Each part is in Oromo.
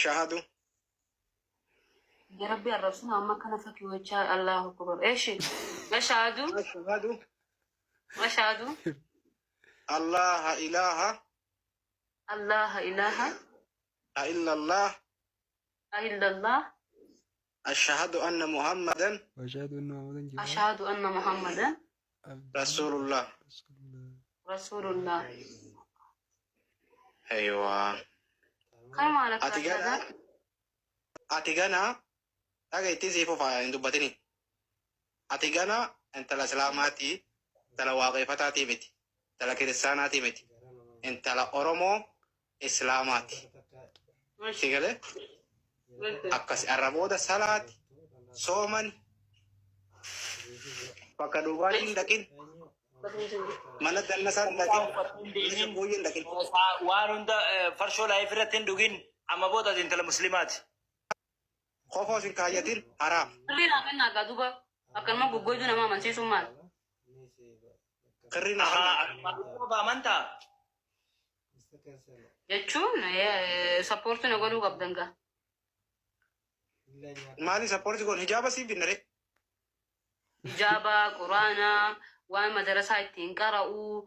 Ashhadu. Ya Rabbi, arrabsina amma kana fakkii wachaa. Allahu akbar. Eeshi. Ashhadu. Ashhadu. Ashhadu. Allah ilaha. Allah ilaha. Illallah. Illallah. Ashhadu anna Muhammadan. وأشهد أن محمدا جواد. Ashhadu anna Muhammadan. عبده Rasulullah. رسول. Rasulullah. Aywa. Kanuma Ati lakkaa gana shahada. Ati gana dhageettii siif ofaa hin dubbatini. Ati gana intala Islaamaatii, intala waaqeffataatii miti, intala kiristaanaatii miti, intala Oromoo Islaamaati. Si galee akkas arrabooda salaati, soomani, bakka dhugaatiin hin dhaqin, mana dannasaa hin dhaqin, mana shaggooyyee hin dhaqin. Waan hunda farshoo live irratti hin dhugin. Amma booda ati intala musliimaati. Kofoo sin kaayyatin haraam. Sirrii naa kennaa gaa duba. Akkanuma goggoyduu nama amansiisuun maal? Kirrii naa kennaa. Ahaa, amantaa. Jechuun support na godhuu qabdan gaa. Maali support goon? Hijaaba siif binna ree? Hijaaba, quraanaa, waan madarasaa ittiin qara'u,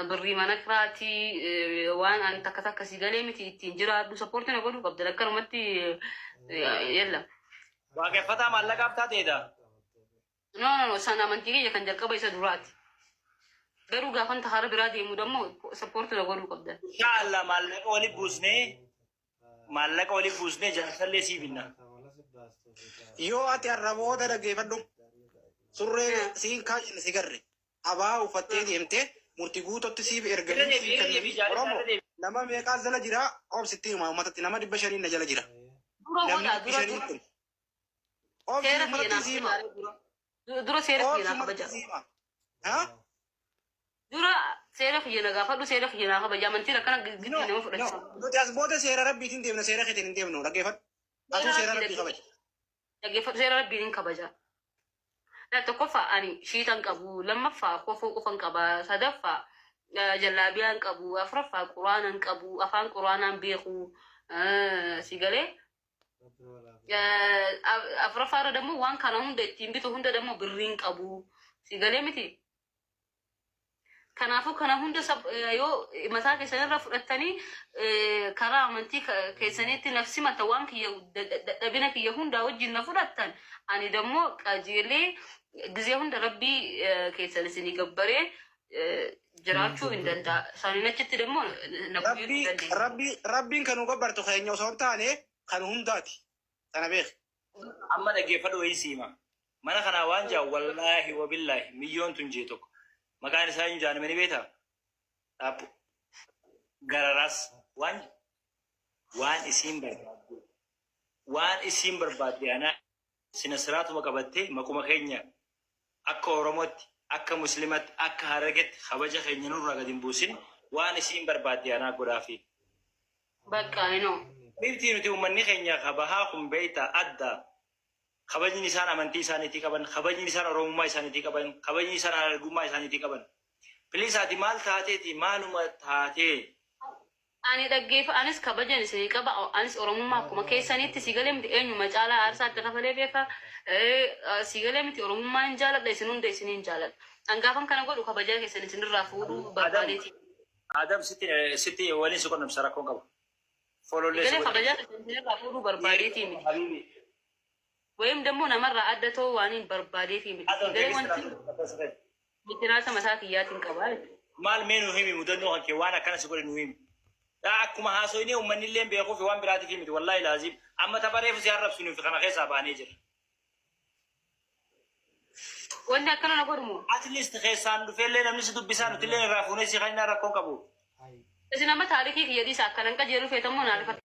birrii mana kiraatii, waan ani takka takka si galee miti ittiin jiraadhu support na godhuu qabdan akkanumatti yella. Waaqeffataa maallaqaaf taateedha. No, no, no, san amantii kiyya kan jalqaba isa duraati. Garuu gaafan tahara biraa deemu dammoo support na godhuu qabdan. Inshaallah maallaqa wali buusnee jaarsallee sii binna. Yoo ati arraboota dhaggeeffadhu, surree siin kaayyanne si garre abaa uffattee deemtee murtii guututti siif erganii siif kennanii, Oromoo nama meeqaa jala jira? Obsitti hima uummatatti, nama 500 na jala jira. Dura Namni godhaa dhibbi dura shanii dura. kun. Obsi Seera kiyya uummatatti naaf sii hima. dura. Dura seera kiyya Obsi naa uummatatti kabaja. sii hima. Haa? Dura seera kiyya na gaafadhu, seera kiyya naa kabaja. Amantiin akkana giddi No, nama no. fudhachisa. Nuti as booda seera rabbiitiin deemna, seera keetiin hin deemnu. Dhaggeeffadhu. Atuu seera rabbii kabaja. Dhaggeeffadhu, seera rabbiin hin kabaja. Tokkoffaa, ani shiitan qabu, lammaffaa, kofoo qofan qaba, sadaffaa, jallaabiyaan qabu, afuraffaa, quraanan qabu, afaan quraanaan beeku, si galee. Afuraffaa irra dammoo waan kana hunda ittiin bitu hunda dammoo birriin qabu, si galee miti. Kanaafuu kana hunda yoo mataa keessan irra fudhattanii karaa amantii keessaniitti nafsi mata waan kiyya dadhabina kiyya hundaa wajjin na fudhattan, ani dammoo qajeelee gizee hunda rabbii keessan isinii gabbaree jiraachuu hin danda'a. Isaaniin achitti dammoo na guyyuu hin Rabbii dandeenya. Rabbiin kan nu gabbartu keenya osoo hin taane kan hundaati. Sana beeki. Amma dhaggeeffadhu, wayii siima. Mana kanaa waan jaa, wallaahi wabillaahi, miyyoon tun jee tokko. Maqaan isaa hin jaaname ni beektaa? Dhaabbu. Gararaas waan isiin barbaadde, waan isiin barbaadde anaa sina siraatuma qabattee maquma keenya akka Oromootti, akka Muslimatti, akka Harargetti kabaja keenya nurraa gadi hin buusin, waan isiin barbaadde anaa godhaafi. Bakka inoo. Bifti nuti uummanni keenya kabahaa kun beektaa adda. Kabajni isaan amantii isaaniitii qaban, kabajni isaan Oromummaa isaaniitii qaban, kabajni isaan Harargummaa isaaniitii qaban. Please, ati maal taateeti, maaluma taatee? Ani dhaggeeffa, anis kabajan isinii qaba. Anis Oromummaa akkuma keessanitti, si galee miti, eenyuma caalaa aarsaa itti kafalee beeka. Si galee miti, Oromummaa hin jaaladha, isin hunda isiniin jaaladha. An gaafan kana godhu kabajaa keessan isinirraa fuudhuu barbaadeeti. Adam, sitti waliin si qunnamsa, rakkoon qabu. Folollee si Galee godhe. kabajaa keessan isinirraa fuudhuu barbaadeeti miti. Habibi. Wayim dammoo namarraa adda ta'uu waan hin barbaadeefi miti. Adam Galee wanti mitiraata mataa kiyyaatiin qabaa jechuudha. Maal mee nu himi, mudannoo kan kee waan akkana si godhe nu himi. Akkuma haasoyinee uummanni illee beekuuf waan biraatiif miti, wallaahi laazim. Amma taphareefu si arrabsu nuuf kana keessaa baanee jira. Wanti akkana na godhu moo? At least keessaan dhufeellee namni si dubbisaa, nuti illee irraa fuunee si kan rakkoon qabu. Isin amma taarikii kiyya dhiisa, akkanan qajeeluu feetammoo naa lafa